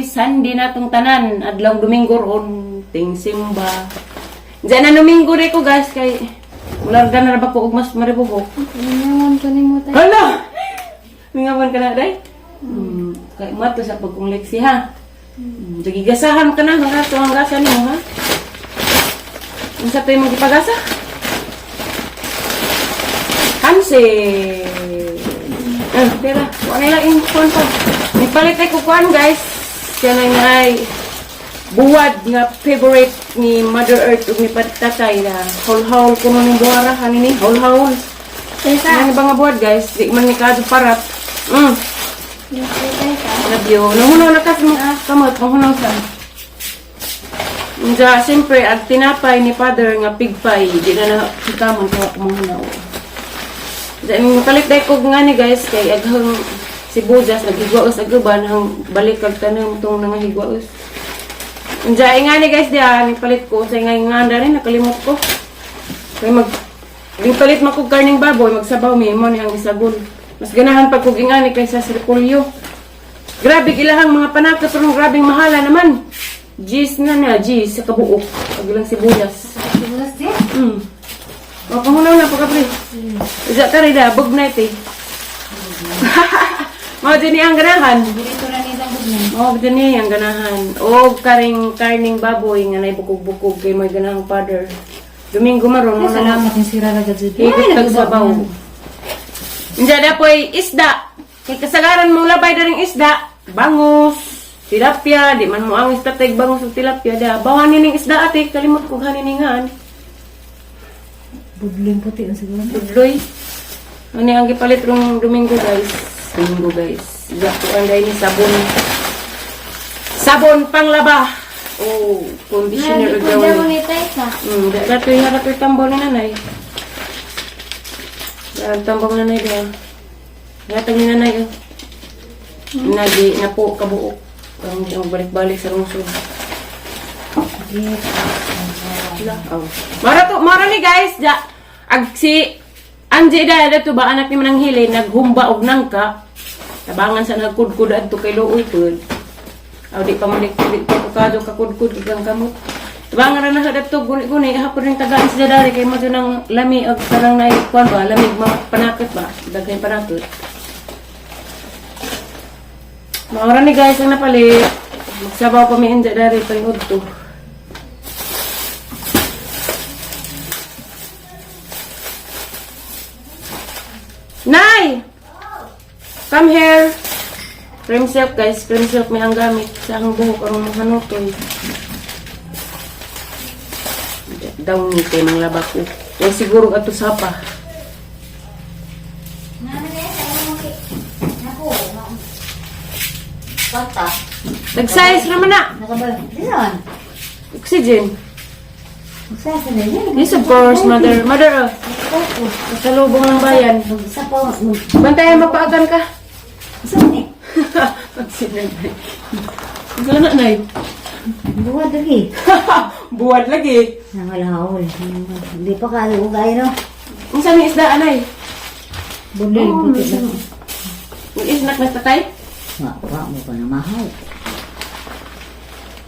Sunday na tong tanan. Adlaw Domingo ron ting simba. Diyan na Domingo re ko guys kay mularga na ra ba ko og mas maribuhok. Mingawan ko nimo tay. Hala! Mingawan ka na day? Kay mato sa pagkong leksi ha. Dagigasahan ka na hanggang ato ang gasa nimo ha. Unsa to imong gipagasa? Hanse. Ah, tira. Kuha na lang yung kuwan pa. May palit ay kukuan guys. Siya na ay buwad nga favorite ni Mother Earth ug ni Patatay na haul-haul kuno ning buwara hani ni haul-haul. Teka. Ano ba nga buwad guys? Di man ni kadto parat. Teka. Love you. Nahunaw na kasi mga kamot. Mahunaw sa. Nga, siyempre, ang tinapay ni Father nga pig pie, di na na hikamon kung ako mahunaw. Diyan, palit dahil ko nga ni guys, kay aghang sibuyas, naghigwaos aguban, hang balik kag tanong tong nangahigwaos. Nga, nga ni guys, diyan, palit ko, sa nga nga rin, nakalimot ko. Kay mag, yung palit makog karning baboy, magsabaw mi, mo ni ang isagol. Mas ganahan pag kog ingani kaysa sa repolyo. Grabe ilahang mga panaka pero grabing mahala naman. Gis na na, Gis sa kabuok. Pag ilang sibuyas. Sibulas din. O, pangunaw na pagkapre. Isa ka rin na, bug night eh. Mao din ni ang ganahan. Burrito na ni isang bugnan. Mao din ni ang ganahan. O karing karning baboy nga nay bukog-bukog kay may ganahang father. Domingo maron mo na. Salamat yung sira na gadyo. Higit kag sabaw. Hindi na po'y isda. Kay kasagaran mong labay na rin isda. Bangus, tilapia, di man mo ang isda tag bangus ug tilapia da. Bawan ning isda ate, kalimot ko haniningan. Budling puti ang siguro. Tudloy. Ano ang gipalit rong Domingo guys? Domingo guys. Gakuan dahil ni sabon. Sabon panglaba. Oh, conditioner ug downy. ni Teka. Dato yung harap yung tambol ni nanay. Ang tambol ni nanay diyan. Gatag ni nanay oh. Nagi na po kabuok. Ang hindi ako balik-balik sa lungsod. Oh. Mara to, mara ni guys, ja. Ag si Angie da dato ba anak ni Manang Hili naghumba og nangka. Tabangan sa nagkudkud adto kay Luoy pud. Aw di pa man di pa ko kadto kakudkud kang kamot. Tabangan ra na sa dadto guni-guni hapon ring tagaan sa dari kay mo nang lami og kanang nay kuan ba lamig mga panakot ba daghan panakot. Maura ni guys ang napalit. Magsabaw pa mi inja dari pangud to. Nay! Come here! Cream silk guys, cream silk may ang gamit sa akong buhok ang hanutoy. Down ni kay mga laba ko. Huwag siguro ato sapa. Bata. Nag-size naman na! Nakabal. Di naman. Oxygen. Magsasa na yan. Yes, of course, mother. Mother, oh. Sa lubong ng bayan. Sa pa. Bantayan, mapaagan ka. Sa ni. Pagsinanay. Gana, nay. Buwad lagi. Buwad lagi. Nangalahol. Hindi pa kayo no. Ang saan yung isda, anay? Budling puti lang. Mag-isnak na tatay? Wa, wa mo pa na mahal.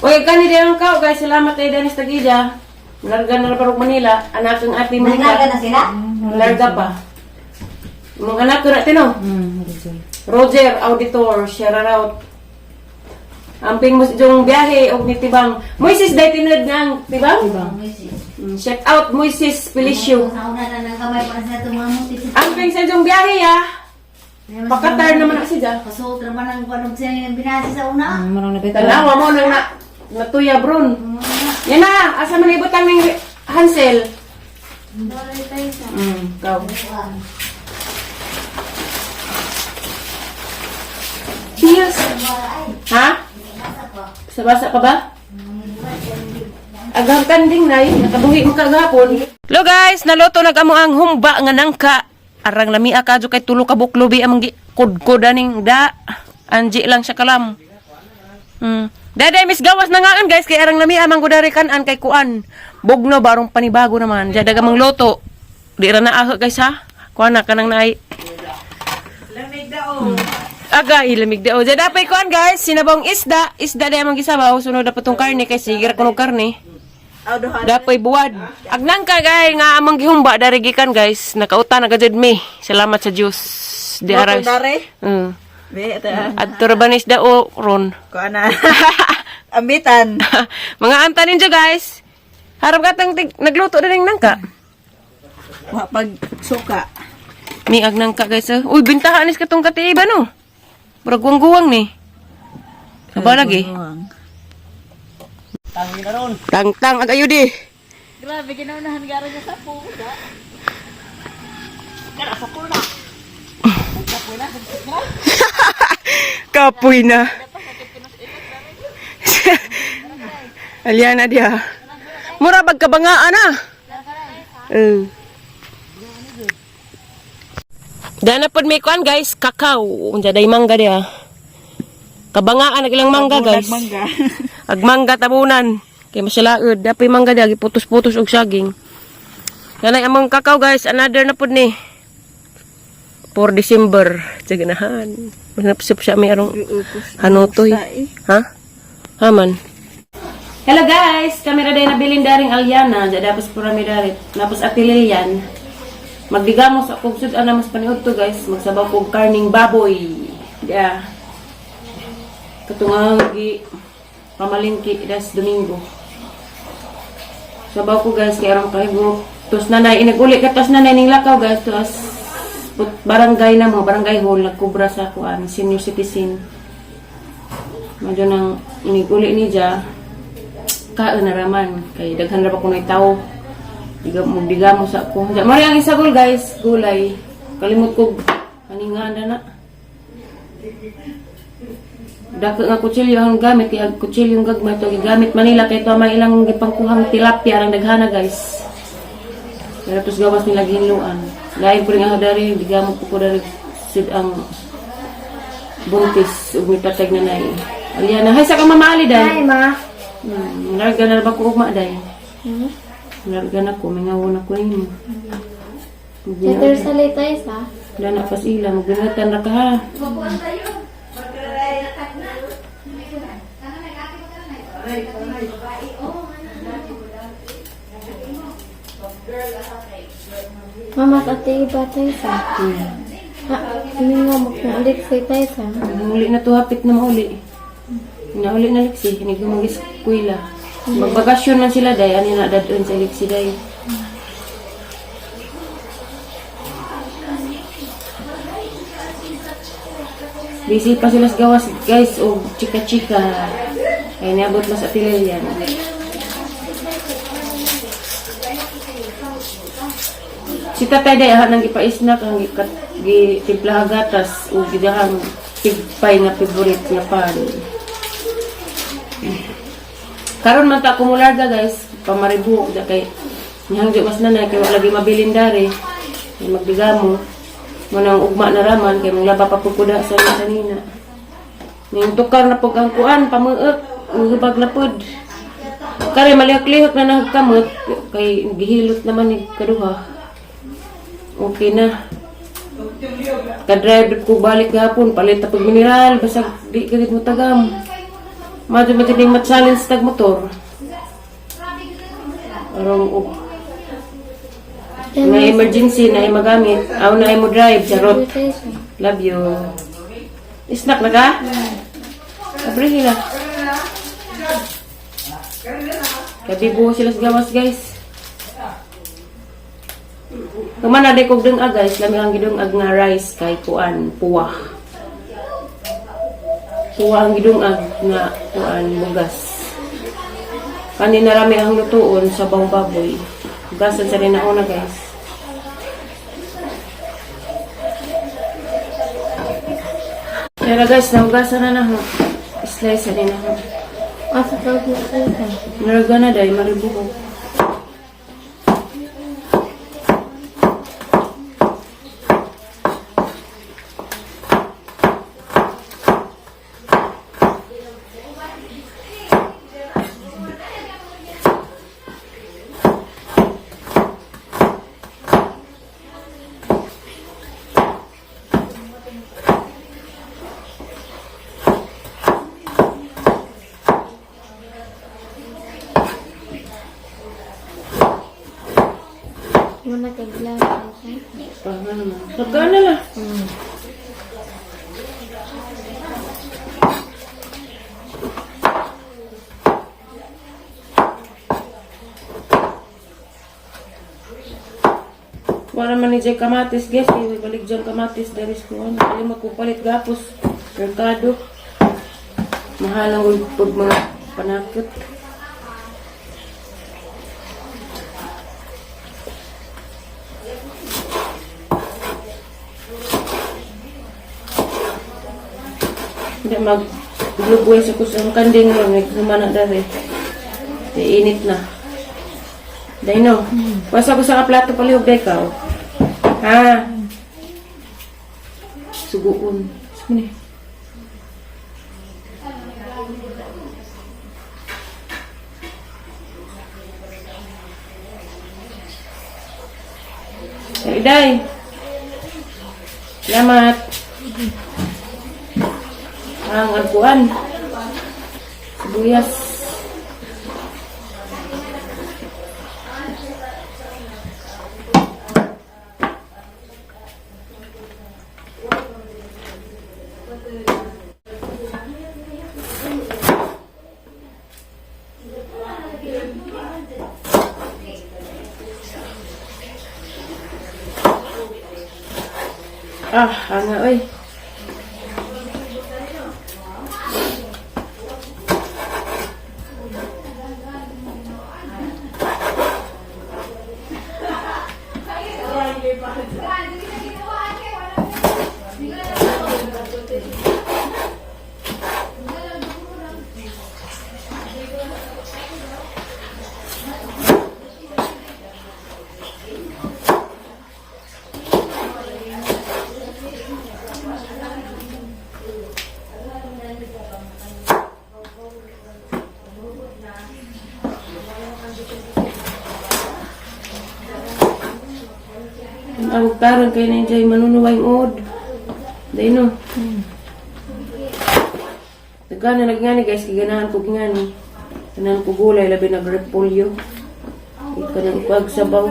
Uy, kani di ang kao, guys. Salamat kay Dennis Tagida. Larga na parog Manila. Anak ang ate Monica. Naglaga na sila? Larga pa. Mga anak ko na tino. Roger Auditor, share out. Amping mo yung biyahe og ni Tibang. Moises dahil tinod ng Tibang? Shout out Moises Felicio. Sa una na ng kamay pa sa tumamuti. Amping sa yung biyahe ya. Pakatar naman na siya. Kasuot naman ang panog siya yung binasi sa una. Tanawa mo nang na, natuya bron. Yan na, asa man ibutang ning Hansel. Ikaw. Cheers. Ha? Sa basa pa ba? Aghang kanding nay, nakabuhi mo kagahapon. Hello guys, naluto nag amo ang humba nga nangka. Arang lami kadyo kay tulo ka buklubi among gi kudkod aning da. Anji lang siya kalam. Daday miss gawas na ngaan guys kay arang lami amang gudari kan-an kay kuan. Bugno barong panibago naman. Diya daga mang luto. Di ra na aho guys ha. Kuan na kanang naay. Lamig daw. Agay, lamig daw. Diyan dapat kuan, guys, sinabong isda. Isda na among gisabaw. Sunod na po tong karne kay sige ra kuno karne. Dapoy buwad. Agnan ka gay nga among gihumba dari gikan, guys. Nakauta na gajud mi. Salamat sa Dios. Di aras. Dare. Be, ito ah. Adto ra ba ni isda o ron? Kuha na. Ambitan. Mga anta ninyo, guys. Harap katang nagluto na rin nangka. Wa pag suka. Miag nangka, guys, ah. Uy, bintahan is katong katiiba no. Murag guwang-guwang ni. Aba lagi. Tang-tang ag ayudi. Grabe, ginaunahan gara niya sa puso. Kapoy na. Aliana dia. Mura bag kabangaan na. Dana pod may kuan, guys, kakao. Unsa day mangga dia. Kabangaan ang ilang mangga, guys. Mangga. Ag mangga tabunan. Kay masalaod, dapoy mangga dia giputos-putos og saging. Ganay among kakao, guys, another na pod ni. For December, tsiganahan. Manapsip siya may arong hanutoy. Ha? Haman. Hello guys, kamera day nabilin daring Aliana, da dapat pura mi darit. Napos Ate Lilian. Magdigamos ako sud ana mas paniud to, guys, magsabaw kog karning baboy. Yeah. Katungang gi pamalingki das Domingo. Sabaw ko, guys, kay aron kahibok. Tos nanay inaguli ka tos nanay ning lakaw, guys, tos put barangay na mo, barangay hall nagkubra sa kuan senior citizen. Medyo nang iniguli ni ja kaon na raman kay daghan ra ba kunoy tawo. Diga mo digamo sa ko. Ja mari ang isagol, guys, gulay. Kalimot ko kaninga na na. Dako nga kutsilyo ang gamit kay ang kutsilyo ang gagmay to gigamit Manila kay to may ilang gipangkuhang tilapia ang daghana, guys. Pero tos gawas nila gihinluan. Lain po rin ang dari, digamo po ko dari sid ang buntis ug mitatag na nay. Aliana, hay sa ka mamali Hi, day. ma. Larga na ba ko ugma day? Larga na ko, mingaw na ko nimo. Letter sa litay sa. Wala na pas ila, magbinatan ra ka ha. Mama, ate iba tayo sa. Ha, hindi nga magkulit sa tayo sa. Muli na to, hapit na mauli. Nauli na liksi, hindi ko mag-eskwela. Magbakasyon man sila day, ani na dadun sa liksi day. Busy pa sila sa gawas, guys, o chika-chika. Ay, niabot mas atilil yan. Si tatay day, aha nang gipaisnak, ang gitimplaha gatas, o gidahang pigpay nga favorite nga pan. Karon man ta kumularga, guys, pamaribuok da kay nihangyo mas nanay kay wala lagi mabilin dari. Kay magdigamo mo nang ugma na raman kay manglaba pa pud ko da sa kanina. Ning tukar na pug ang kuan pamuek, hubag na pud. Kare malihok-lihok na nagkamot kay gihilot naman ni kaduha. Okay na. Ka-drive ko balik gahapon, palit na pag mineral, basag di ka mo tagam. Madyo matining mat-challenge tag motor. Arong og na emergency na magamit. Aw na mo drive, charot. Love you. Snack na ka? Abre sila. Kabibuo sila sa gawas, guys. Kuman na kog dungag, guys, lami ang gidungag nga rice kay kuan puwa. Puwa ang gidungag nga kuan bugas. Kanina rami ang lutuon sa bang baboy. Hugasan sa rin na guys. Pero guys, nahugasan na na ho. Slice na rin ako. Asa tawag na tayo sa. Naraga na dahil maribuko. Muna kay glass tayo. Paano naman? Pagka na lang. Wala man ni Jay kamatis, guys. Kaya balik dyan kamatis. Dari sa kuwan. Kalimot ko palit gapos. Merkado. Mahal ang pag mga panakot. Hindi mag glubuhay sa kusang kanding ron. May humana dari. Di init na. Dahil no. Basta ko sa plato palihog day ka. Oh. Ha? Suguon. Suguon eh. Day. Salamat. Ang agkuan. Sibuyas. Ah, anga oy. Ang karon kay na enjoy manunuway od. Dahil no. Nagana nagngani guys, kay ganahan ko ngani. Ganahan ko gulay labi nag repolyo. Ika nang pagsabaw.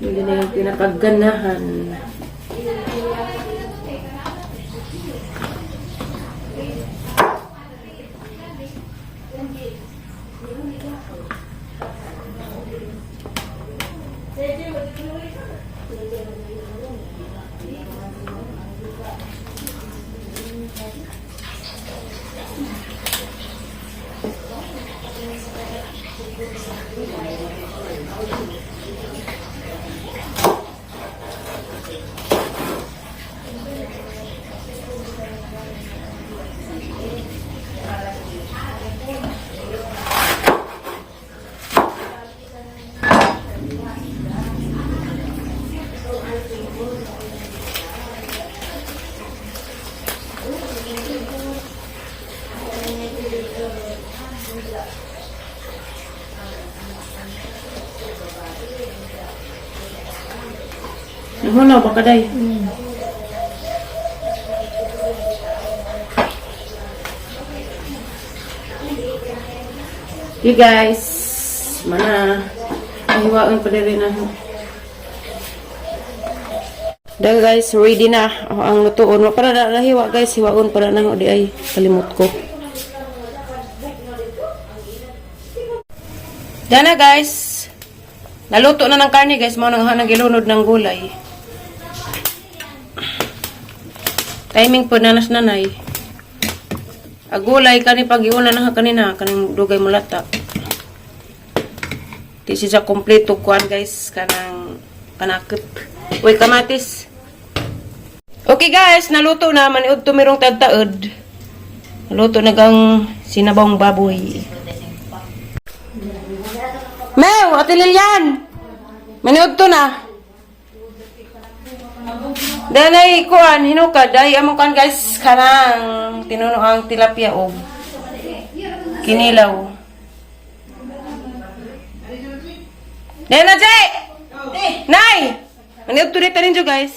Yun na yung pinakaganahan. Nahunaw ba kaday? Okay guys, mana ahiwaon pa diri na. Da guys, ready na ang lutuon. Wa para na nahiwa guys, hiwaon para na di ay kalimot ko. Dana guys. Naluto na ng karne guys, mao nang nagilunod ng gulay. Timing po nanas nanay. Agulay kani pag iuna na kanina kaning dugay mulata. Di siya kompleto kuan guys kanang kanakit. Uy kamatis. Okay guys, naluto na maniud tumirong tagtaod. Naluto na gang sinabawng baboy. Mew, Ate Lilian. Maniud to na. Danay kuan hinukad ay among kuan guys kanang tinuno ang tilapia og kinilaw. Nena Jay! Nay! Maniud to dito ninyo guys.